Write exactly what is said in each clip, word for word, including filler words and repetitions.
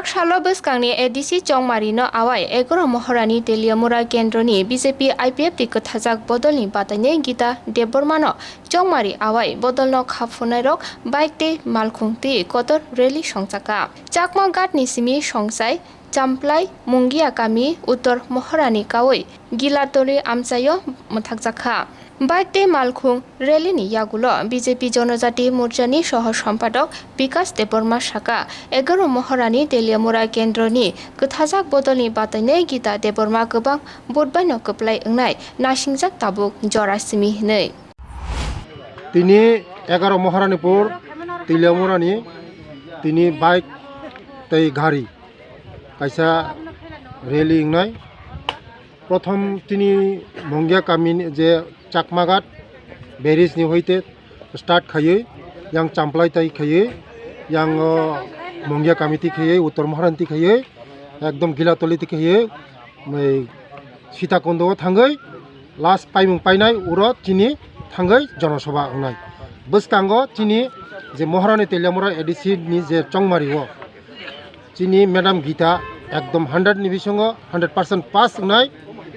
Salo bwskangni A D C Chongmarino awai egaroh Mohorani Teliamura kendroni B J P I P F T kwthajak bodolni batainwi Gita Debbarmano Chongmari awai bodolno kha phunairok bike tei malkhung twi kotor rally songchakha. Chakma Ghatni simi Songsai, Champlai, Mungia kami, Uttor Mohorani kaui Gilatoli amchaio mwthakjakha. Bike tei malkhung rally ni yagulo B J P Jonojati Morcha ni soho sompadok Bikas Debbarma saka, egaroh Mohorani Teliamura kendroni kwthajak bodolni batainwi Gita Debbarma kwbang vote bai no kwplai wngnai nasingjak tabuk jora simi hinwi. Tini egaroh Moharanipur Teliamurani tini bike tei gari kaisa rally wngnai. Prothom tini Mungia kamini je Chakmaghat Berejni hoite start khaiwi, yang Champlai tai khaiwi, yang, o, Mungia kamiti khaiwi, Uttor Moharanti khaiwi, ekdom Gilatoli ti khaiwi, mai Sitakundo o thangwi last paimung painai uro chini thangwi Jonosabha wngnai. Bwskango chini je Moharani Teliamura A D C ni je Chongmari o, chini Madam Gita ekdom hundred ni bisingo hundred percent pass wngnai,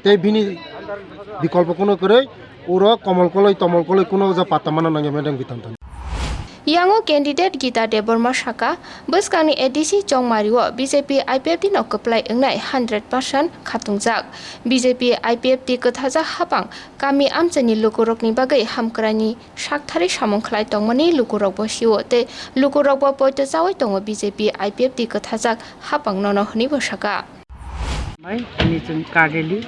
tei bini bikolpo kuno kwrwi, uro komol koloi tomol koloi kuno ja patta mana nangya Madam Gita thani. Yango candidate Gita Debbarma saka, bwskangni A D C Chongmari o B J P I P F T no kwplai wngnai hundred percent khatungjak. B J P I P F T kwthajak hapang kami amchaini lukurokni bagwi hamkraini saktharwi samung khlai tongmani lukurokbo sio tei lukurokbo poito chaui tongo B J P I P F T kwthajak hapang nono hwnwibo saka. Bai, chini chwng Kareli,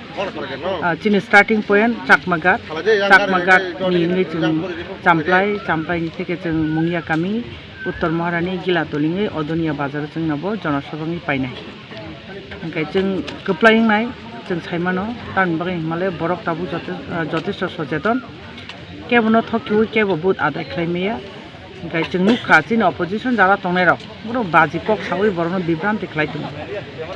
ah, chini starting point Chakmaghat, Chakmaghat ni wngwi chwng Champlai, Champlai ni theke chwng Mungia kami, Uttor Moharani, Gilatoli wngwi Odoniya bazar chwng nabo Jonosabha wngwi painai. Hwnkhe chwng kwplai wngnai, chwng saimano, tamni bagwi hinmale borok tabuk jote-, ah, jotesto socheton. Kebono thok khiui kebo vote adai khlai maya. Hwnkhe chwng nukha chini opposition jara tongnairok, borok baji kok saui borokno bibranti khlai tongo.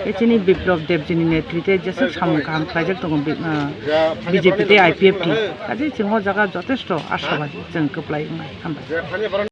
Tei chini Biplop Debjini netrite jeswk samung kaham khlaijak tongo bi-, ah, B J P tei I P F T. Kaje chwng o jaga jotesto ashabadi chwng kwplai wngnai. Hambai.